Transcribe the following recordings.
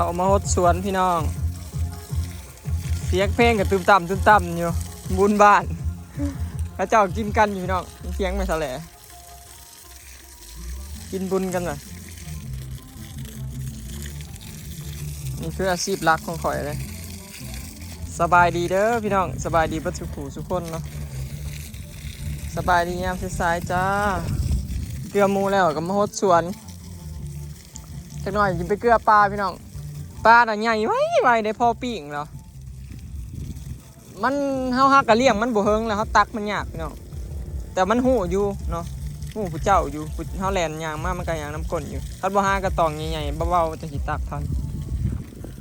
ເຂົ້າມາຫົດສວນພີ່ນ້ອງ ສຽງເພງກໍຕຶມຕຳຕຶມຕຳຢູ່ ບຸນບ້ານ ເຂົາເຈົ້າກິນກັນຢູ່ພີ່ນ້ອງ ສຽງແມ່ນສະແຫຼ ກິນບຸນກັນນະ. ນີ້ຄືອາຊີບຫຼັກຂອງຂ້ອຍເລີຍ. ສະບາຍດີເດີພີ່ນ້ອງ ສະບາຍດີເບິດສູ່ຜູ້ສູ່ຄົນເນາະ ສະບາຍດີຍາມສາຍໆ ຈ້າ. ເກືອໝູ່ແລ້ວກໍມາຫົດສວນ ຈັກໜ້ອຍຊິໄປເກືອປ່າພີ່ນ້ອງ. ປ່ານະໃຫຍ່ໄວໆ ໄດ້ພໍປີ້ງແລ້ວ. ມັນ ເຮົາຫາກະລ້ຽງມັນບໍ່ເຫິງ ແລ້ວເຮົາຕັກມັນຍາກພີ່ນ້ອງ ແຕ່ມັນຮູ້ຢູ່ເນາະ ຮູ້ຜູ້ເຈົ້າຢູ່ ເຮົາແລ່ນຍ່າງມາ ມັນກະຍ່າງນຳກົ້ນຢູ່. ຄັນບໍ່ຫາກະຕ່ອງໃຫຍ່ໆ ເບົາໆ ຈັ່ງຊິຕັກທັນ.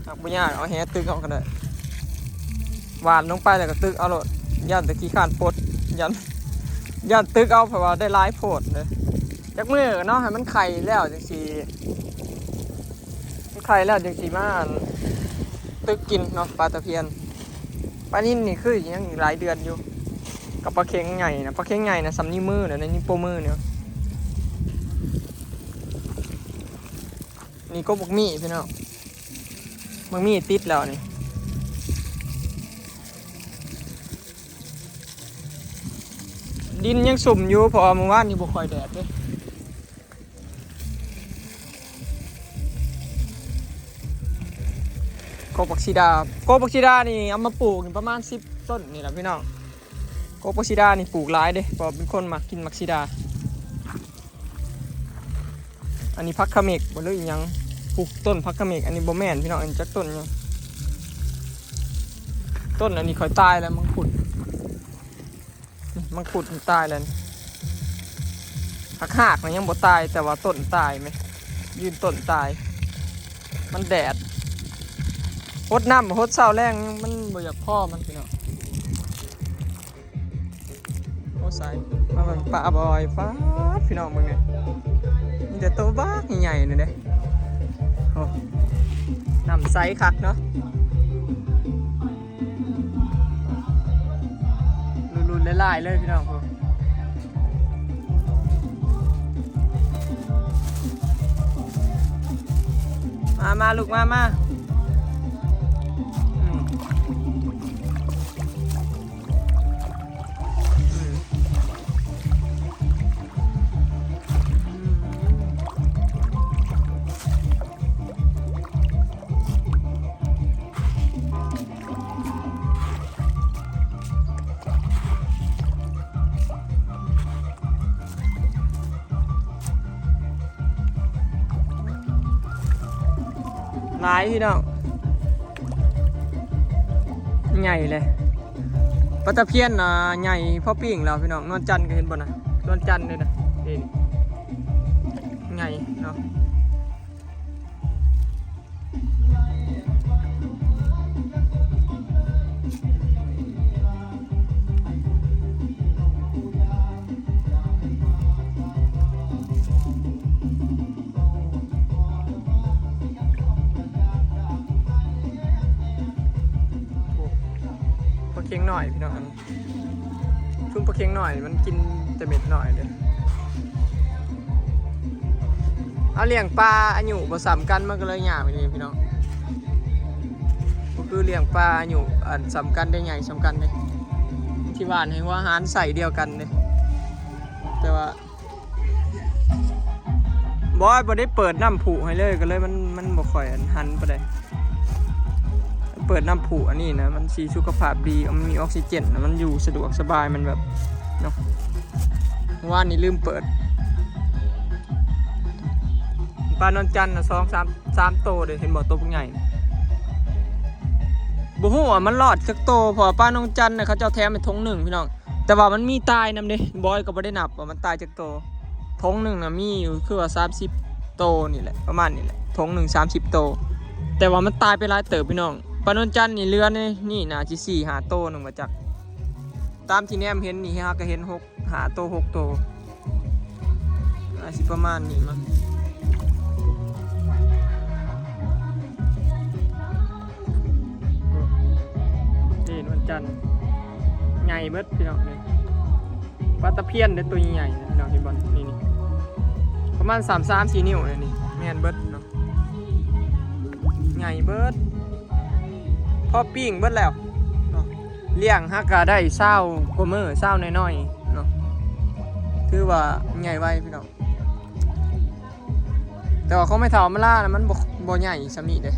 ຫາກບໍ່ຍາກ ເອົາແຫຕຶກເອົາກໍໄດ້ ຫວ່ານລົງໄປແລ້ວກໍຕຶກເອົາໂລດ ຢ້ານແຕ່ຂີ້ຄ້ານປົດ ຢ້ານ ຢ້ານຕຶກເອົາ ເພາະວ່າໄດ້ຫຼາຍໂພດເດ້. ຈັກມື້ເນາະ ໃຫ້ມັນໄຂ່ແລ້ວຈັ່ງຊິ ໄຂ່ແລ້ວຈັ່ງຊິມາອັນຕຶກກິນເນາະ ປາຕະພຽນ. ປານິນນີ້ຄືຍັງອີກຫຼາຍເດືອນຢູ່ ກັບປາເຂັງໃຫຍ່ນະ ປາເຂັງໃຫຍ່ນະສ່ຳນິ້ວມືນະ ໃນນິ້ວໂປ້ມືນີ້. ນີ້ກົກບັກໝີ່ພີ່ນ້ອງ ບັກໝີ່ຕິດແລ້ວນີ້. ດິນຍັງຊຸ່ມຢູ່ ເພາະວ່າມື້ວານນີ້ບໍ່ຄ່ອຍແດດເດ້. ກົກບັກສີດາ ກົກບັກສີດານີ້ເອົາມາປູກນີ້ປະມານສິບຕົ້ນນີ້ລະພີ່ນ້ອງ. ກົກບັກສີດານີ້ປູກຫຼາຍເດ້ ເພາະເປັນຄົນມັກກິນບັກສີດາ. ອັນນີ້ຜັກຂະເໝັກບໍ່ ຫຼືອີ່ຫຍັງ ປູກຕົ້ນຜັກຂະເໝັກ. ອັນນີ້ບໍ່ແມ່ນພີ່ນ້ອງ ອັນນີ້ຈັກຕົ້ນຫຍັງ ຕົ້ນອັນນີ້ຂ້ອຍຕາຍແລ້ວ ມັງຄຸດ ມັງຄຸດມັນຕາຍແລ້ວນີ້. ຫາກຮາກນະຍັງບໍ່ຕາຍ ແຕ່ວ່າຕົ້ນຕາຍແມະ ຢືນຕົ້ນຕາຍ ມັນແດດ. ຫົດນ້ຳຫົດເຊົ້າແລງ ມັນບໍ່ຢາກພໍມັນພີ່ນ້ອງ. ໂອ້ ສາຍ ມາເບິ່ງປາບອຍ ປາດ ພີ່ນ້ອງເບິ່ງນີ້ ມີແຕ່ໂຕບັກໃຫຍ່ໆ ນີ້ເດ້. ໂອ້ ນ້ຳໃສຄັກເນາະ ລຸ້ນໆ ຫຼາຍໆ ເລີຍພີ່ນ້ອງ. ມາ ມາລູກ ມາ ມາ ອືມ. ຫຼາຍພີ່ນ້ອງ ໃຫຍ່ເລີຍ ປາຕະພຽນນະໃຫຍ່ພໍປີ້ງແລ້ວພີ່ນ້ອງ. ນວນຈັນກໍເຫັນບໍ່ນະ ນວນຈັນເດ້ນະ ນີ້ໃຫຍ່ເນາະ. ໂອ້ ປາເຂັງນ້ອຍພີ່ນ້ອງ ຊຸມປາເຂັງນ້ອຍມັນກິນແຕ່ເມັດນ້ອຍເດ້. ເຮົາລ້ຽງປາອາຍຸບໍ່ສ່ຳກັນ ມັນກໍເລີຍຍາກນີ້ພີ່ນ້ອງ ບໍ່ຄືລ້ຽງປາອາຍຸອັນສ່ຳກັນໄດ້ ໃຫຍ່ສ່ຳກັນເດ້. ທີ່ບ້ານໃຫ້ຫົວອາຫານໃສ່ດຽວກັນເດ້ ແຕ່ວ່າ ບໍ່ ບໍ່ໄດ້ເປີດນ້ຳພຸໃຫ້ເລີຍ ກໍເລີຍມັນ ມັນບໍ່ຄ່ອຍອັນຫັນປານໃດ. ເປີດນ້ຳພຸອັນນີ້ນະ ມັນຊິສຸຂະພາບດີ ມັນມີອອກຊີເຈນນະ ມັນຢູ່ສະດວກສະບາຍ ມັນແບບເນາະ. ວານນີ້ລືມເປີດ ປານວນຈັນນະ ສອງສາມ ສາມໂຕເດ້ ເຫັນບໍ່ ໂຕບັກໃຫຍ່. ບໍ່ຮູ້ວ່າມັນລອດຈັກໂຕ ເພາະວ່າປານວນຈັນນະ ເຂົາເຈົ້າແຖມໃຫ້ຖົງໜຶ່ງພີ່ນ້ອງ ແຕ່ວ່າມັນມີຕາຍນຳເດ້. ບອຍກໍບໍ່ໄດ້ນັບວ່າມັນຕາຍຈັກໂຕ ຖົງໜຶ່ງນະມີຢູ່ຄືວ່າສາມສິບໂຕນີ້ແຫຼະ ປະມານນີ້ແຫຼະ ຖົງໜຶ່ງສາມສິບໂຕ ແຕ່ວ່າມັນຕາຍໄປຫຼາຍເຕີບພີ່ນ້ອງ. ປານວນຈັນນີ້ເຫຼືອໃນນີ້ໜ້າຊິສີ່ຫ້າໂຕໜຶ່ງວ່າຈັກ ຕາມທີ່ແນມເຫັນນີ້ ເຮົາກໍເຫັນຫົກ ຫ້າໂຕ ຫົກໂຕ ອາດຊິປະມານນີ້ມັ້ງ. ນີ້ນວນຈັນໃຫຍ່ເບິດພີ່ນ້ອງເອີຍ ປາຕະພຽນເດ້ ໂຕໃຫຍ່ໆ ພີ່ນ້ອງເຫັນບໍ່ ນີ້ໆ ປະມານສາມ ສາມສີ່ນິ້ວນີ້ ແມ່ນເບິດເນາະ. ໃຫຍ່ເບິດ ພໍປີ້ງເບິດແລ້ວເນາະ. ລ້ຽງຫາກະໄດ້ຊາວກວ່າມື້ ຊາວໜ້ອຍໆເນາະ ຖືວ່າໃຫຍ່ໄວພີ່ນ້ອງ. ແຕ່ວ່າຂອງແມ່ເຖົ້າອຳມາລານະ ມັນບໍ່ ບໍ່ໃຫຍ່ສ່ຳນີ້ເດ້.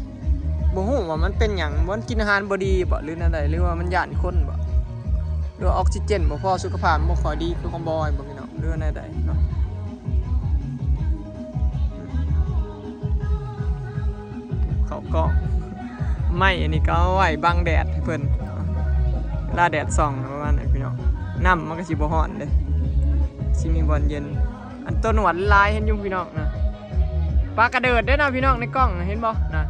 ບໍ່ຮູ້ວ່າມັນເປັນຫຍັງ ມັນກິນອາຫານບໍ່ດີບໍ ຫຼືແນວໃດ ຫຼືວ່າມັນຢ້ານຄົນບໍ ຫຼືວ່າອອກຊີເຈນບໍ່ພໍ ສຸຂະພາບບໍ່ຄ່ອຍດີຄືຂອງບອຍບໍພີ່ນ້ອງ ຫຼືວ່າແນວໃດເນາະ. ເຂົ້າກ້ອງ ໄມ້ອັນນີ້ກໍເອົາໄວ້ບັງແດດໃຫ້ເພິ່ນ ເວລາແດດສ່ອງປະມານນັ້ນພີ່ນ້ອງ. ນ້ຳມັນກໍຊິບໍ່ຮ້ອນເດ້ ຊິມີບ່ອນເຢັນ. ອັນຕົວໜວດຫຼາຍເຫັນຢູ່ພີ່ນ້ອງນະ ປາກະເດີດເດ້ນະພີ່ນ້ອງ ໃນກ້ອງນະ ເຫັນບໍ່ນະ?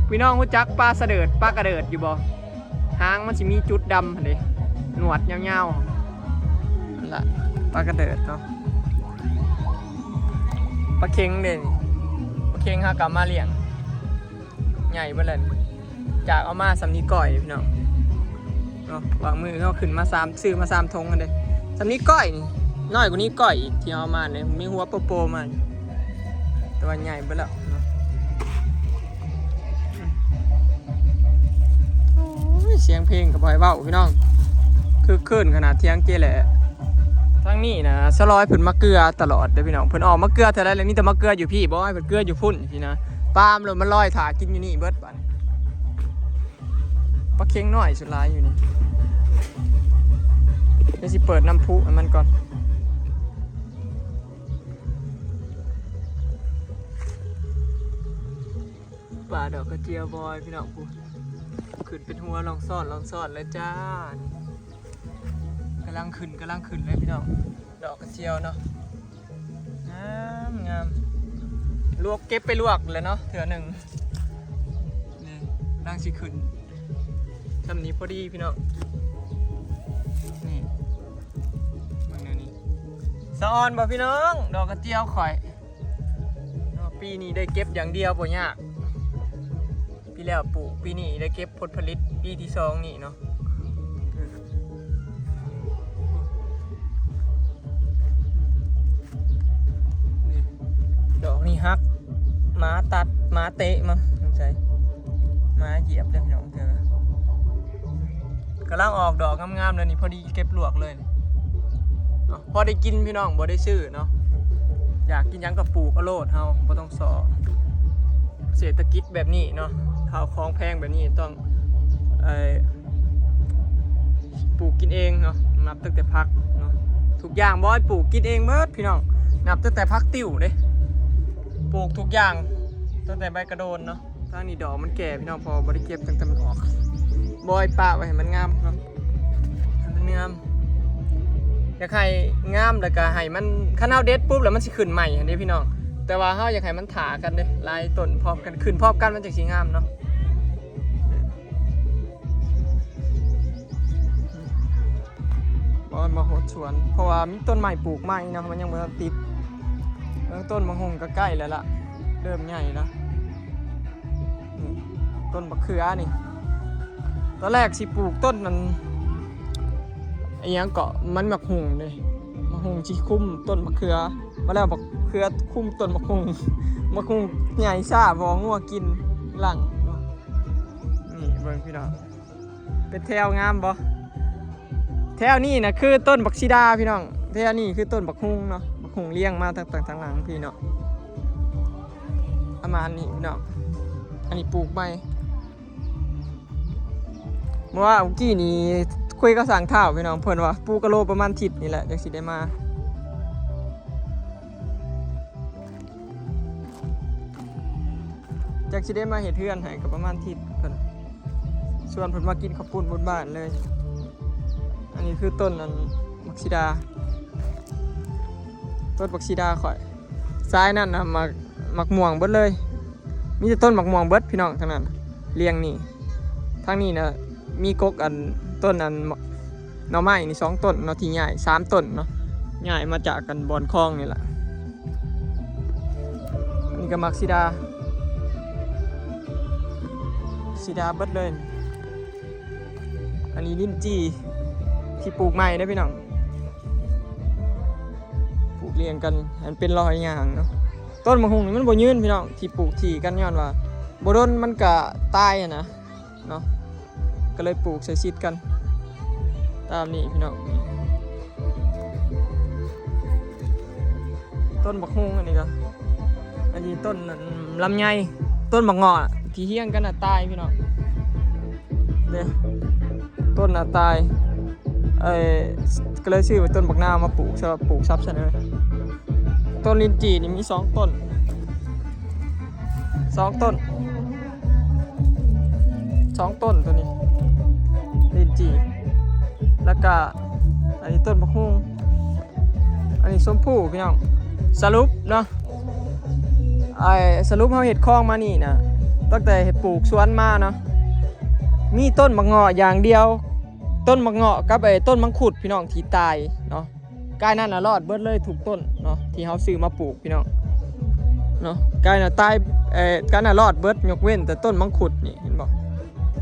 ພີ່ນ້ອງຮູ້ຈັກປາສະເດີດ ປາກະເດີດຢູ່ບໍ່? ຫາງມັນຊິມີຈຸດດຳຫັ້ນເດ້ ໜວດຍາວໆ ນັ້ນລະ ປາກະເດີດເນາະ. ປາເຄັງເດ້ນີ້ ປາເຄັງເຮົາກໍເອົາມາລ້ຽງ ໃຫຍ່ເບິດແລ້ວນີ້ ຈາກເອົາມາສ່ຳນິ້ວກ້ອຍພີ່ນ້ອງເນາະ. ບາງມື້ເຮົາຂຶ້ນມາສາມ ຊື້ມາສາມຖົງຫັ້ນເດ້ ສ່ຳນິ້ວກ້ອຍນີ້ ນ້ອຍກວ່ານີ້ກ້ອຍອີກ ທີ່ເຮົາເອົາມານີ້ ມີຫົວໂປໆມາ ແຕ່ວ່າໃຫຍ່ເບິດແລ້ວເນາະ. ໂອ້ຍ ສຽງເພງກໍບໍ່ໃຫ້ເວົ້າພີ່ນ້ອງ ຄຶກຄື້ນຂະໜາດ ຖຽງເຈແຫຼ. ທາງນີ້ນະ ສາວລອຍເພິ່ນມາເກືອຕະຫຼອດເດ້ພີ່ນ້ອງ ເພິ່ນອອກມາເກືອເທື່ອໃດແລ້ວ ມີແຕ່ມາເກືອຢູ່ພີ້ ບໍ່ໃຫ້ເພິ່ນເກືອຢູ່ພຸ້ນຊີ້ນະ. ປາມໂລດ ມາລອຍຖ້າກິນຢູ່ນີ້ເບິດບາດນີ້. ປາເຄັງນ້ອຍສຸດຫຼາຍຢູ່ນີ້ ດຽວຊິເປີດນ້ຳພຸໃຫ້ມັນກ່ອນ. ປາດອກກະເຈຍບອຍພີ່ນ້ອງ ພຸ້ນ ຂຶ້ນເປັນຫົວລອງຊ້ອນລອງຊ້ອນເລີຍຈ້າ. ກຳລັງຂຶ້ນ ກຳລັງຂຶ້ນເລີຍພີ່ນ້ອງ ດອກກະເຈຍເນາະ ງາມໆ. ລວກ ເກັບໄປລວກແລ້ວເນາະ ເທື່ອໜຶ່ງ ນີ້ ກຳລັງຊິຂຶ້ນ ຊ່ຳນີ້ພໍດີພີ່ນ້ອງ. ນີ້ ເບິ່ງແນວນີ້ ສະອອນບໍ່ພີ່ນ້ອງ ດອກກະເຈຍຂ້ອຍເນາະ. ປີນີ້ໄດ້ເກັບຢ່າງດຽວ ບໍ່ຍາກ. ປີແລ້ວປູກ ປີນີ້ໄດ້ເກັບຜົນຜະລິດປີທີສອງນີ້ເນາະ. ນີ້ ດອກນີ້ຫັກ ໝາຕັດ ໝາເຕະມາ ສົງໄສໝາຢຽບເດ້ພີ່ນ້ອງ. ກຳລັງອອກດອກງາມໆເລີຍນີ້ ພໍດີເກັບລວກເລີຍເນາະ. ພໍໄດ້ກິນພີ່ນ້ອງ ບໍ່ໄດ້ຊື້ເນາະ ຢາກກິນຫຍັງກໍປູກເອົາໂລດ ເຮົາບໍ່ຕ້ອງຊໍ. ເສດຖະກິດແບບນີ້ເນາະ ເຂົ້າຂອງແພງແບບນີ້ ຕ້ອງ ເອີ ປູກກິນເອງເນາະ. ນັບຕັ້ງແຕ່ຜັກເນາະ ທຸກຢ່າງບອຍປູກກິນເອງເບິດພີ່ນ້ອງ ນັບຕັ້ງແຕ່ຜັກຕິ້ວເດ້ ປູກທຸກຢ່າງ ຕັ້ງແຕ່ໃບກະໂດນເນາະ. ທາງນີ້ດອກມັນແກ່ພີ່ນ້ອງ ເພາະວ່າບໍ່ໄດ້ເກັບຕັ້ງແຕ່ມັນອອກ ບອຍປະໄວ້ໃຫ້ມັນງາມເນາະ ໃຫ້ມັນງາມ. ຢາກໃຫ້ງາມແລ້ວກໍໃຫ້ມັນ ຄັນເຮົາເດັດປຸບແລ້ວມັນຊິຂຶ້ນໃໝ່ຫັ້ນເດ້ພີ່ນ້ອງ. ແຕ່ວ່າເຮົາຢາກໃຫ້ມັນຖ້າກັນເດ້ ຫຼາຍຕົ້ນພ້ອມກັນ ຂຶ້ນພ້ອມກັນມັນຈັ່ງຊິງາມເນາະ. ບໍ່ ມາຮອດສວນ ເພາະວ່າມີຕົ້ນໄມ້ປູກໃໝ່ເນາະ ມັນຍັງບໍ່ທັນຕິດ. ເບິ່ງຕົ້ນໝາກຫຸ່ງກໍໃກ້ແລ້ວລະ ເລີ່ມໃຫຍ່ລະ. ນີ້ ຕົ້ນບັກເຂືອນີ້ ຕອນແລກຊິປູກຕົ້ນນັ້ນ ອີຫຍັງເກາະ ມັນໝາກຫຸ່ງເດ້ ໝາກຫຸ່ງຊິຄຸມຕົ້ນບັກເຂືອ ມາແລ້ວບັກເຂືອຄຸມຕົ້ນໝາກຫຸ່ງ ໝາກຫຸ່ງໃຫຍ່ຊ້າ ບໍ່ງົວກິນຫຼັງເນາະ. ນີ້ເບິ່ງພີ່ນ້ອງ ເປັນແຖວງາມບໍ່? ແຖວນີ້ນະຄືຕົ້ນບັກສີດາພີ່ນ້ອງ ແຖວນີ້ຄືຕົ້ນບັກຫຸ່ງເນາະ ບັກຫຸ່ງລຽງມາທາງ ທາງຫຼັງພີ້ເນາະ ປະມານນີ້ພີ່ນ້ອງ. ອັນນີ້ປູກໃໝ່ ເມື່ອວານກີ້ນີ້ຄຸຍກັບຊ່າງທ້າວພີ່ນ້ອງ ເພິ່ນວ່າປູກກະໂລປະມານທິດນີ້ແຫຼະ ຈັ່ງຊິໄດ້ມາ. ຈັກຊິໄດ້ມາເຮັດເຮືອນໃຫ້ກໍປະມານທິດເພິ່ນ ຊວນເພິ່ນມາກິນເຂົ້າປຸ້ນບຸນບ້ານເລີຍ. ອັນນີ້ຄືຕົ້ນອັນບັກສີດາ ຕົ້ນບັກສີດາຂ້ອຍ ຊາຍນັ້ນນະ ໝາກ ໝາກມ່ວງເບິດເລີຍ ມີແຕ່ຕົ້ນໝາກມ່ວງເບິດພີ່ນ້ອງ ທາງນັ້ນລຽງນີ້. ທາງນີ້ນະ ມີກົກອັນ ຕົ້ນອັນ ໜໍ່ໄມ້ນີ້ສອງຕົ້ນເນາະ ທີ່ຍ້າຍ ສາມຕົ້ນເນາະ ຍ້າຍມາຈາກກັນບ່ອນຄອງນີ້ລະ. ອັນນີ້ກໍໝາກສີດາ ສີດາເບິດເລີຍ. ອັນນີ້ລິ້ນຈີ່ທີ່ປູກໃໝ່ເດ້ພີ່ນ້ອງ ປູກລຽງກັນໃຫ້ມັນເປັນລອຍຍາງເນາະ. ຕົ້ນໝາກຫຸ່ງນີ້ມັນບໍ່ຍືນພີ່ນ້ອງ ທີ່ປູກຖີ່ກັນຍ້ອນວ່າ ບໍ່ດົນມັນກະຕາຍຫັ້ນນະເນາະ ກະເລີຍປູກໃສ່ຊິດກັນຕາມນີ້ພີ່ນ້ອງ. ຕົ້ນບັກຮຸ່ງອັນນີ້ກະ ອັນນີ້ຕົ້ນລຳໄຍ ຕົ້ນບັກເງາະທີ່ຮຽງກັນນະຕາຍພີ່ນ້ອງເດ້. ຕົ້ນນະຕາຍ ເອີ ກະເລີຍຊື້ເປັນຕົ້ນບັກນາວມາປູກ ສຳລັບປູກຊັບຊະເນີ. ຕົ້ນລິນຈີ່ນີ້ມີສອງຕົ້ນ ສອງຕົ້ນ ສອງຕົ້ນໂຕນີ້ ລິນຈີ່ ແລ້ວກະອັນນີ້ຕົ້ນບັກຮຸ່ງ ອັນນີ້ຊົມພູພີ່ນ້ອງ. ສະຫຼຸບເນາະ ໄອ້ ສະຫຼຸບເຮົາເຮັດຄອງມານີ້ນະ ຕັ້ງແຕ່ເຮັດປູກສວນມາເນາະ ມີຕົ້ນບັກເງາະຢ່າງດຽວ ຕົ້ນບັກເງາະກັບໄອ້ຕົ້ນມັງຄຸດພີ່ນ້ອງທີ່ຕາຍເນາະ. ກາຍນັ້ນນະລອດເບິດເລີຍທຸກຕົ້ນເນາະ ທີ່ເຮົາຊື້ມາປູກພີ່ນ້ອງເນາະ. ກາຍນະຕາຍ ເອີ ກາຍນະລອດເບິດ ຍົກເວັ້ນແຕ່ຕົ້ນມັງຄຸດນີ້ ເຫັນບໍ່?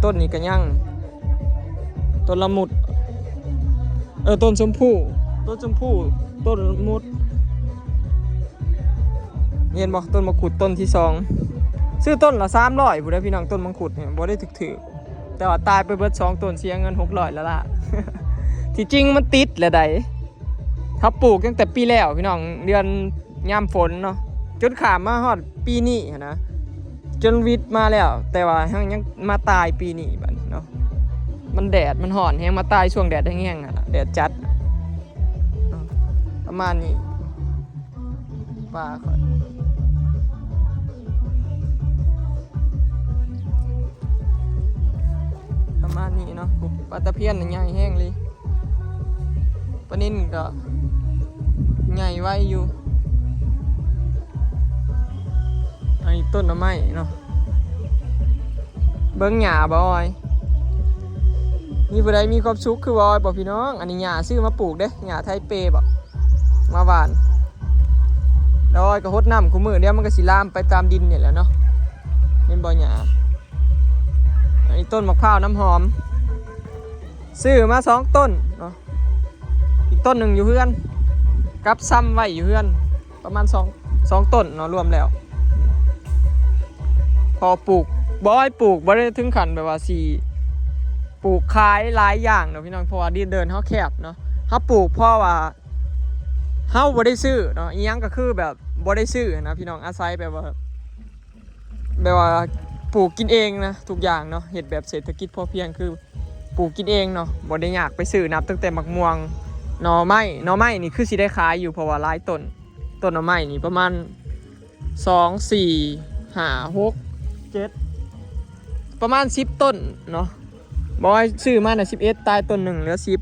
ຕົ້ນນີ້ກະຍັງ ຕົ້ນລະມຸດ ເອີ ຕົ້ນຊົມພູ ຕົ້ນຊົມພູ ຕົ້ນລະມຸດ ເຫັນບໍ່? ຕົ້ນມັງຄຸດຕົ້ນທີສອງ ຊື້ຕົ້ນລະສາມຮ້ອຍພຸ້ນເດີພີ່ນ້ອງ. ຕົ້ນມັງຄຸດນີ້ບໍ່ໄດ້ຖືກໆ ແຕ່ວ່າຕາຍໄປເບິດສອງຕົ້ນ ເສຍເງິນຫົກຮ້ອຍລະລະ. ທີ່ຈິງມັນຕິດແລ້ວໃດ ເຮົາປູກຕັ້ງແຕ່ປີແລ້ວພີ່ນ້ອງ ເດືອນຍາມຝົນເນາະ ຈົນຂ້າມມາຮອດປີນີ້ຫັ້ນນະ ຈົນວິດມາແລ້ວ ແຕ່ວ່າເຮົາຍັງມາຕາຍປີນີ້ບາດນີ້ເນາະ. ມັນແດດມັນຮ້ອນແຮງ ມາຕາຍຊ່ວງແດດແຮງໆຫັ້ນລະ ແດດຈັດເນາະ ປະມານນີ້. ປາຂ້ອຍ ປະມານນີ້ເນາະ. ໂອ້ ປາຕະພຽນໃຫຍ່ແຮງເລີຍ ປານິນກະໃຫຍ່ໄວຢູ່. ອັນນີ້ຕົ້ນໜໍ່ໄມ້ເນາະ ເບິ່ງຫຍ້າບໍ່ອອຍ ມີຜູ້ໃດມີຄວາມສຸກຄືບໍ່ອອຍບໍ່ພີ່ນ້ອງ? ອັນນີ້ຫຍ້າຊື້ມາປູກເດ້ ຫຍ້າໄທເປບໍ່ ມາຫວ່ານ ແລ້ວອ້ອຍກະຫົດນ້ຳຄູ່ມື້ ດຽວມັນກະຊິລາມໄປຕາມດິນນີ້ແຫຼະເນາະ. ເຫັນບໍ່ຫຍ້າ ອັນນີ້ຕົ້ນໝາກພ້າວນ້ຳຫອມ ຊື້ມາສອງຕົ້ນເນາະ ອີກຕົ້ນໜຶ່ງຢູ່ເຮືອນ ກັບຊຳໄວ້ຢູ່ເຮືອນ ປະມານສອງ ສອງຕົ້ນເນາະ ລວມແລ້ວ. ພໍປູກ ບໍ່ ອ້ອຍປູກບໍ່ໄດ້ເຖິງຂັ້ນແບບວ່າຊິປູກຂາຍຫຼາຍຢ່າງດອກພີ່ນ້ອງ ເພາະວ່າດິນເດີ່ນເຮົາແຄບເນາະ. ເຮົາປູກເພາະວ່າ ເຮົາບໍ່ໄດ້ຊື້ເນາະ ອີ່ຫຍັງກະຄືແບບບໍ່ໄດ້ຊື້ຫັ້ນນະພີ່ນ້ອງ ອາໄສແບບວ່າ ແບບວ່າປູກກິນເອງນະ ທຸກຢ່າງເນາະ ເຮັດແບບເສດຖະກິດພໍພຽງ ຄືປູກກິນເອງເນາະ ບໍ່ໄດ້ຍາກໄປຊື້. ນັບຕັ້ງແຕ່ໝາກມ່ວງ ໜໍ່ໄມ້ ໜໍ່ໄມ້ນີ້ຄືຊິໄດ້ຂາຍຢູ່ ເພາະວ່າຫຼາຍຕົ້ນ ຕົ້ນໜໍ່ໄມ້ນີ້ປະມານສອງ ສີ່ ຫ້າ ຫົກ ເຈັດ ປະມານສິບຕົ້ນເນາະ. ບໍ່ ອ້ອຍຊື້ມານະສິບເອັດ ຕາຍຕົ້ນໜຶ່ງ ເຫຼືອສິບ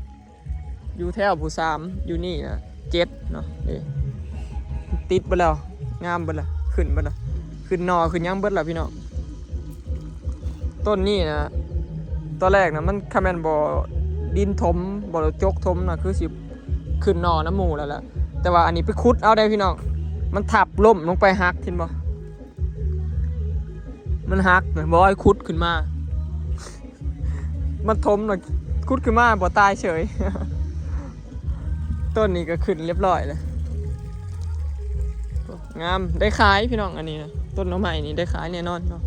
ຢູ່ແຖວຜູ້ສາມ ຢູ່ນີ້ນະເຈັດເນາະ. ເອີ ຕິດເບິດແລ້ວ ງາມເບິດແລ້ວ ຂຶ້ນເບິດແລ້ວ ຂຶ້ນໜໍ່ຂຶ້ນຫຍັງເບິດແລ້ວພີ່ນ້ອງ. ຕົ້ນນີ້ນະ ຕອນແລກນະ ມັນ ຄັນແມ່ນບໍ່ດິນຖົມ ບໍ່ຈົກຖົມນະ ຄືຊິຂຶ້ນໜໍ່ນຳໝູ່ແລ້ວແຫຼະ. ແຕ່ວ່າອັນນີ້ໄປຂຸດເອົາໄດ໋ພີ່ນ້ອງ ມັນທັບລົ້ມລົງໄປຫັກ ເຫັນບໍ່? ມັນຫັກນະ ບໍ່ ອ້ອຍຂຸດຂຶ້ນມາ ມັນຖົມນະ ຂຸດຂຶ້ນມາບໍ່ຕາຍເສີຍ. ຕົ້ນນີ້ກະຂຶ້ນລຽບຮ້ອຍແລ້ວ ງາມ ໄດ້ຂາຍພີ່ນ້ອງ. ອັນນີ້ນະ ຕົ້ນໜໍ່ໄມ້ນີ້ໄດ້ຂາຍແນ່ນອນເນາະ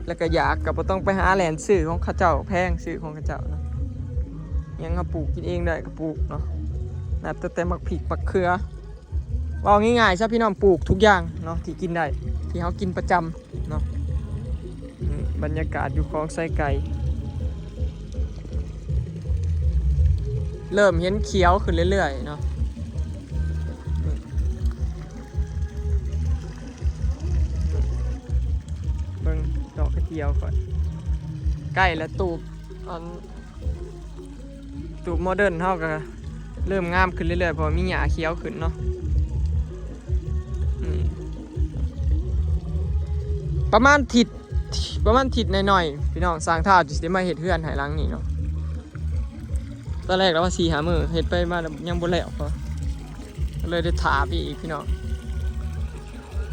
ແລ້ວກະຢາກກະບໍ່ຕ້ອງໄປຫາແລ່ນຊື້ຂອງເຂົາເຈົ້າ ແພງ ຊື້ຂອງເຂົາເຈົ້າເນາະ. ຫຍັງເຮົາປູກກິນເອງໄດ້ກະປູກເນາະ ນັບຕັ້ງແຕ່ໝາກພິກ ໝາກເຂືອ ເວົ້າງ່າຍໆຊະພີ່ນ້ອງ ປູກທຸກຢ່າງເນາະ ທີ່ກິນໄດ້ ທີ່ເຮົາກິນປະຈຳເນາະ. ນີ້ບັນຍາກາດຢູ່ຄອງໄຊໄກ່ ເລີ່ມເຫັນຂຽວຂຶ້ນເລື້ອຍໆເນາະ. ນີ້ ເບິ່ງດອກກະຈຽວກ່ອນ ໃກ້ລະຕູບ ອັນ ຕູບໂມເດີນເຮົາກະເລີ່ມງາມຂຶ້ນເລື້ອຍໆ ເພາະວ່າມີຫຍ້າຂຽວຂຶ້ນເນາະ. ອືມ ປະມານທິດ ປະມານທິດໜ້ອຍໆ ພີ່ນ້ອງ ຊ່າງທ້າວຊິໄດ້ມາເຮັດເຮືອນໃຫ້ຫຼັງນີ້ເນາະ. ຕອນແລກລະວ່າສີ່ຫ້າມື້ ເຮັດໄປມາລະຍັງບໍ່ແລ້ວ ກະເລີຍໄດ້ຖ້າໄປອີກພີ່ນ້ອງ.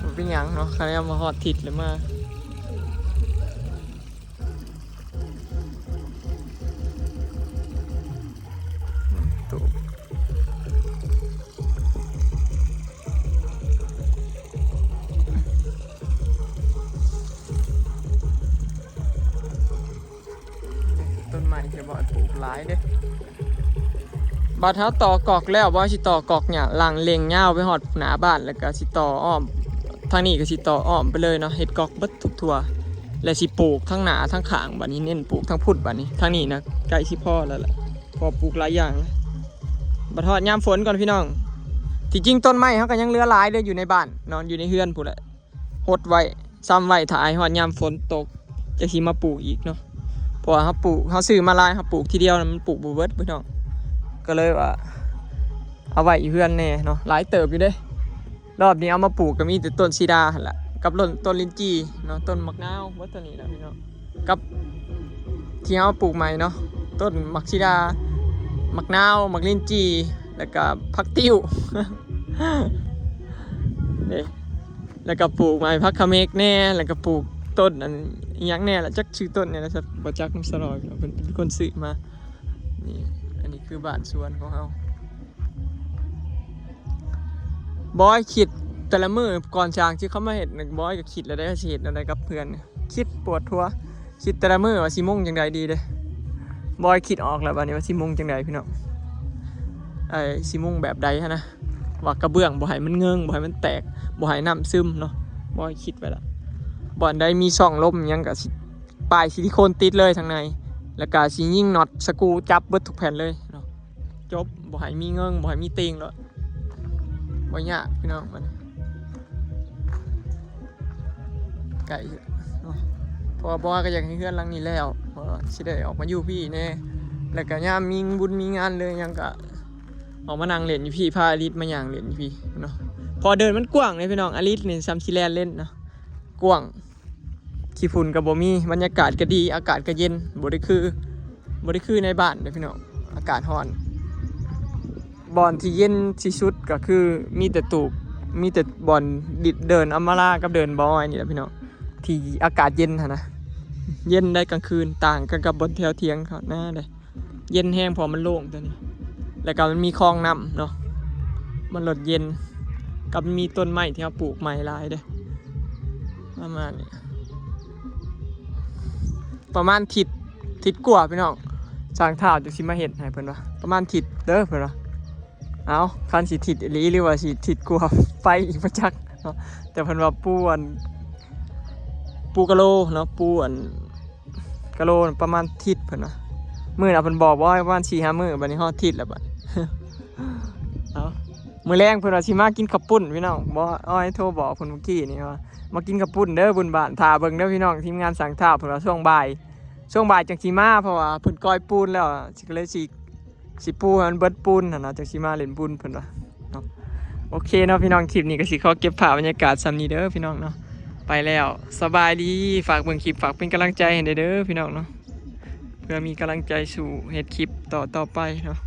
ບໍ່ເປັນຫຍັງເນາະ ຄັນວ່າມາຮອດທິດລະມາ. ຕູບ ບໍ່ໃຫ້ປູກຫຼາຍເດ້. ບັດເຮົາຕໍ່ກອກແລ້ວ ບໍ່ຊິຕໍ່ກອກຫຍ້າຫຼັງເລັ່ງຍາວໄປຮອດໜ້າບ້ານ ແລ້ວກໍຊິຕໍ່ອ້ອມ ທາງນີ້ກໍຊິຕໍ່ອ້ອມໄປເລີຍເນາະ ເຮັດກອກເບິດທຸກທົ່ວ ແລ້ວຊິປູກທັງໜ້າທັງຂ້າງ. ບັດນີ້ເນັ້ນປູກທັງພຸ້ນ. ບັດນີ້ທາງນີ້ນະ ໃກ້ຊິພໍແລ້ວລະ ເພາະປູກຫຼາຍຢ່າງ. ບັດຮອດຍາມຝົນກ່ອນພີ່ນ້ອງ ທີ່ຈິງຕົ້ນໄມ້ເຮົາກໍຍັງເຫຼືອຫຼາຍເດ້ ຢູ່ໃນບ້ານເນາະ ຢູ່ໃນເຮືອນພຸ້ນແຫຼະ ຫົດໄວ້ ຊຳໄວ້ ຖ້າໃຫ້ຮອດຍາມຝົນຕົກ ຈະຊິມາປູກອີກເນາະ. ເພາະວ່າເຮົາປູກ ເຮົາຊື້ມາຫຼາຍ ເຮົາປູກທີດຽວ ມັນປູກບໍ່ເບິດພີ່ນ້ອງ ກໍເລີຍວ່າເອົາໄວ້ຢູ່ເຮືອນແດ່ເນາະ ຫຼາຍເຕີບຢູ່ເດ້. ລອບນີ້ເອົາມາປູກກໍມີແຕ່ຕົ້ນສີດາຫັ້ນລະ ກັບຕົ້ນ ຕົ້ນລິ້ນຈີ່ເນາະ ຕົ້ນໝາກນາວ ເບິດເທົ່ານີ້ລະພີ່ນ້ອງ. ກັບທີ່ເຮົາປູກໃໝ່ເນາະ ຕົ້ນໝາກສີດາ ໝາກນາວ ໝາກລິ້ນຈີ່ ແລ້ວກະຜັກຕິ້ວ ເດ້ ແລ້ວກະປູກໃໝ່ຜັກຂະເໝກແດ່ ແລ້ວກະປູກຕົ້ນອັນອີ່ຫຍັງແດ່ລະ ຈັກຊື່ຕົ້ນຫຍັງລະ ບໍ່ຈັກນຳສະຫຼອຍເນາະ ເພິ່ນເປັນຄົນຊື້ມາ. ນີ້ ອັນນີ້ຄືບ້ານສວນຂອງເຮົາ. ບອຍຄິດແຕ່ລະມື້ ກ່ອນຊ່າງຊິເຂົ້າມາເຮັດນະ ບອຍກໍຄິດແລ້ວເດ້ ຊິເຮັດແນວໃດກັບເພື່ອນ ຄິດປວດຫົວ ຄິດແຕ່ລະມື້ວ່າຊິມຸງຈັ່ງໃດດີເດ້. ບອຍຄິດອອກແລ້ວບັດນີ້ວ່າຊິມຸງຈັ່ງໃດພີ່ນ້ອງ ເອີ ຊິມຸງແບບໃດຫັ້ນນະ ວ່າກະເບື້ອງບໍ່ໃຫ້ມັນເງິງ ບໍ່ໃຫ້ມັນແຕກ ບໍ່ໃຫ້ນ້ຳຊຶມເນາະ. ບອຍຄິດໄວ້ລະ ບ່ອນໃດມີຊ່ອງລົມຫຍັງກໍຊິປ້າຍຊິລິໂຄນຕິດເລີຍທາງໃນ ແລ້ວກໍຊິຍິງນັອດສະກູຈັບເບິດທຸກແຜ່ນເລີຍເນາະ. ຈົບ ບໍ່ໃຫ້ມີເງິງ ບໍ່ໃຫ້ມີຕິ່ງແລ້ວ ບໍ່ຍາກພີ່ນ້ອງ. ມັນໃກ້ຢູ່ເນາະ ເພາະວ່າບອຍກໍຢາກໃຫ້ເຮືອນຫຼັງນີ້ແລ້ວ ເພາະວ່າຊິໄດ້ອອກມາຢູ່ພີ້ແດ່ ແລ້ວກໍຍາມມີບຸນມີງານເລີຍຫຍັງກໍອອກມານັ່ງຫຼິ້ນຢູ່ພີ້ ພາອາລິດມາຍ່າງຫຼິ້ນຢູ່ພີ້ເນາະ. ເພາະເດີ່ນມັນກວ້າງເດ້ພີ່ນ້ອງ ອາລິດນີ້ສ່ຳຊິແລ່ນເຫຼັ້ນເນາະ ກວ້າງ. ຂີ້ຝຸ່ນກໍບໍ່ມີ ບັນຍາກາດກໍດີ ອາກາດກໍເຢັນ ບໍ່ໄດ້ຄື ບໍ່ໄດ້ຄືໃນບ້ານເດ້ພີ່ນ້ອງ ອາກາດຮ້ອນ. ບ່ອນທີ່ເຢັນທີ່ສຸດກໍຄືມີແຕ່ຕູບ ມີແຕ່ບ່ອນດິດເດີ່ນອຳມາລາກັບເດີ່ນບອຍນີ້ແຫຼະພີ່ນ້ອງ ທີ່ອາກາດເຢັນຫັ້ນນະ ເຢັນໄດ້ກາງຄືນ ຕ່າງກັນກັບບ່ອນແຖວຖຽງເຂົານາເດ້. ເຢັນແຮງ ເພາະມັນໂລ່ງຕົວນີ້ ແລ້ວກໍມັນມີຄອງນ້ຳເນາະ ມັນລົດເຢັນ ກັບມີຕົ້ນໄມ້ທີ່ເຮົາປູກໃໝ່ຫຼາຍເດ້. ປະມານນີ້ ປະມານທິດ ທິດກວ່າພີ່ນ້ອງ ຊ່າງທ້າວຈັ່ງຊິມາເຮັດໃຫ້ເພິ່ນວ່າ ປະມານທິດເດີເພິ່ນວ່າ. ເອົ້າ ຄັນຊິທິດອີ່ຫຼີ ຫຼືວ່າຊິທິດກວ່າໄປອີກບໍ່ຈັກເນາະ ແຕ່ເພິ່ນວ່າປູອັນ ປູກະໂລເນາະ ປູອັນ ກະໂລປະມານທິດເພິ່ນວ່າ ມື້ນະເພິ່ນບອກວ່າປະມານສີ່ຫ້າມື້ ບັດນີ້ຮອດທິດແລ້ວບັດ. ເອົ້າ ມື້ແລງເພິ່ນວ່າຊິມາກິນເຂົ້າປຸ້ນພີ່ນ້ອງ ບໍ່ ອ້ອຍໂທບອກເພິ່ນມື້ກີ້ນີ້ວ່າ ມາກິນເຂົ້າປຸ້ນເດີບຸນບ້ານ ຖ້າເບິ່ງເດີພີ່ນ້ອງ ທີມງານຊ່າງທ້າວເພິ່ນວ່າຊ່ວງບ່າຍ ຊ່ວງບ່າຍຈັ່ງຊິມາ ເພາະວ່າເພິ່ນກ້ອຍປູນແລ້ວ ຊິ ກໍເລີຍຊິ ຊິປູໃຫ້ມັນເບິດປູນຫັ້ນນະ ຈັ່ງຊິມາຫຼິ້ນບຸນເພິ່ນວ່າເນາະ. ໂອເຄເນາະພີ່ນ້ອງ ຄລິບນີ້ກໍຊິຂໍເກັບພາບບັນຍາກາດສ່ຳນີ້ເດີພີ່ນ້ອງເນາະ ໄປແລ້ວ ສະບາຍດີ. ຝາກເບິ່ງຄລິບ ຝາກເປັນກຳລັງໃຈໃຫ້ແດ່ເດີພີ່ນ້ອງເນາະ ເພື່ອມີກຳລັງໃຈສູ້ເຮັດຄລິບຕໍ່ໆໄປເນາະ.